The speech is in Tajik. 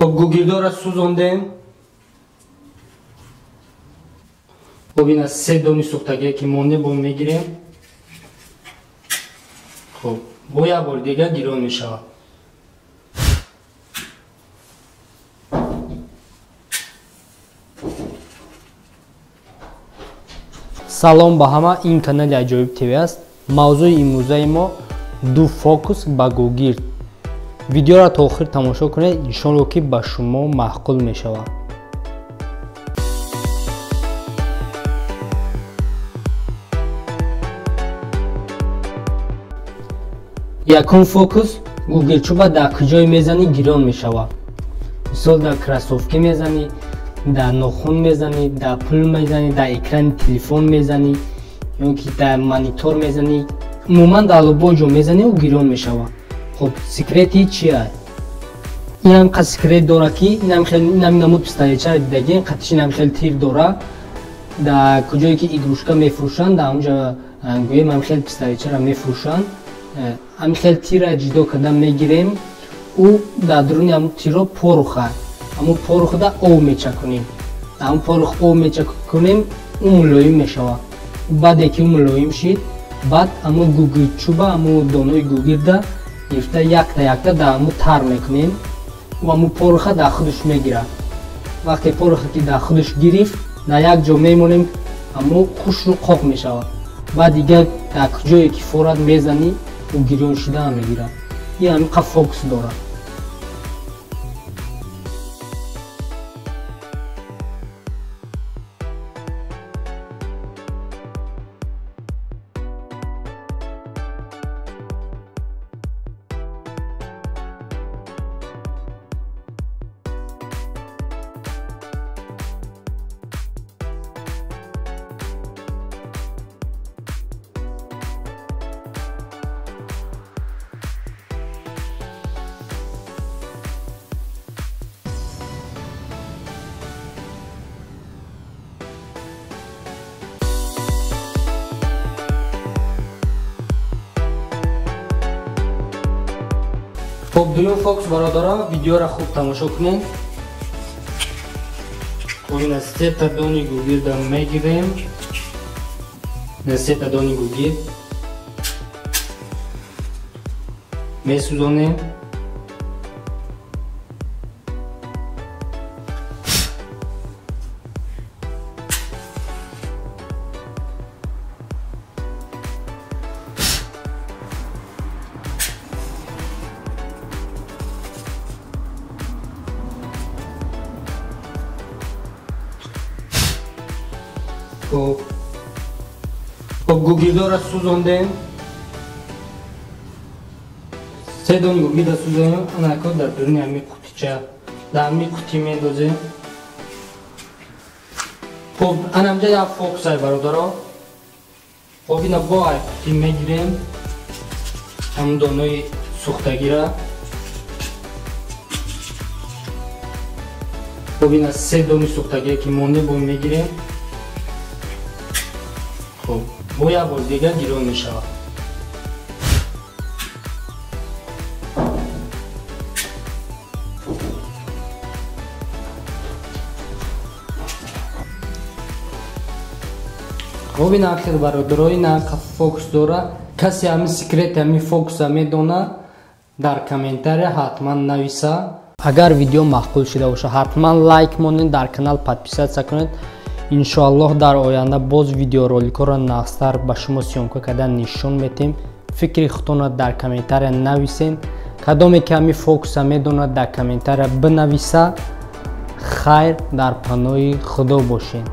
Хоб гугирдора сӯзондем. Хоб ина се дони сӯхтагие ки монде бо мегирем. Хоб бо як бор дига гирон мешавад. Салом ба ҳама, ин канали Аҷоиб ТВ аст. Мавзӯи имрӯзаи мо ду фокус ба гугирд. Видеоро то охир тамошо кунед, иншоалло ки ба шумо маъқул мешавад. Якум фокус гугирдчӯба дар куҷое мезанӣ гирон мешавад. Мисол дар кроссовки мезанӣ, дар нохун мезанӣ, дар пул мезанӣ, дар экрани телефон мезанӣ ё ки дар монитор мезанӣ, умуман дар любой ҷо мезанӣ, ӯ гирон мешавад. Хоб секрети чи аст? Инам қа секрет дора ки инам хел инам намуд пистолетчаро дидагин, қатиш инам хел тир дора. Дар куҷое ки игрушка мефурӯшанд, дар онҷа гӯем ам хел пистолетчаро мефурӯшанд. Ам хел тира ҷидо карда мегирем, ӯ дар дуруни ҳамун тиро поруха. Ҳамун порухда об мечакунем. Ҳамун порух об мечакунем, ӯ мулоим мешавад. Баъде ки ӯ мулоим шид, баъд ҳамун гугирдчӯба, ҳамун донои гугирда гирифта якта якта дар ҳамун тар мекунем. Ӯ ҳамун поруха дар худаш мегирад. Вақте поруха ки дар худаш гирифт, дар як ҷо мемонем, ҳамун хушрӯ қоқ мешавад. Баъд дигар дар куҷое ки форад мезанӣ, ӯ гирён шуда мегирад. Ин ҳамин қа фокус дорад. Хоб дуюм фокус бародарон, видеоро хуб тамошо кунед. Хоб ина сета дони гугирда мегирем. Ина сета дони гугирд месӯзонем. Хоб гугирдора сӯзондем. Се дон гугирда сӯзонем, анако дар дуруни ҳамин қутича, дар ҳамин қутӣ мендозем. Хоб анамҷа як фокусай бародаро. Хоб ина бо ай қутӣ мегирем ҳамун донои сӯхтагира. Хоб ина се дони сӯхтагие ки монде бо мегирем. Хоб бо як бор дига гирон мешавад. Хоб ина ахир бародаро, ина фокус дора. Касе ҳамин секрети ҳамин фокуса медона, дар комментария ҳатман нависа. Агар видео маъқул шуда бошад, ҳатман лайк монед, дар канал подписаться кунед. Иншоаллоҳ дар оянда боз видеороликҳоро нағзтар ба шумо съёмка карда нишон метем. Фикри худтонро дар комментария нависен. Кадоме ки ҳамин фокуса медонад, дар комментария бинависа. Хайр, дар паноҳи Худо бошед.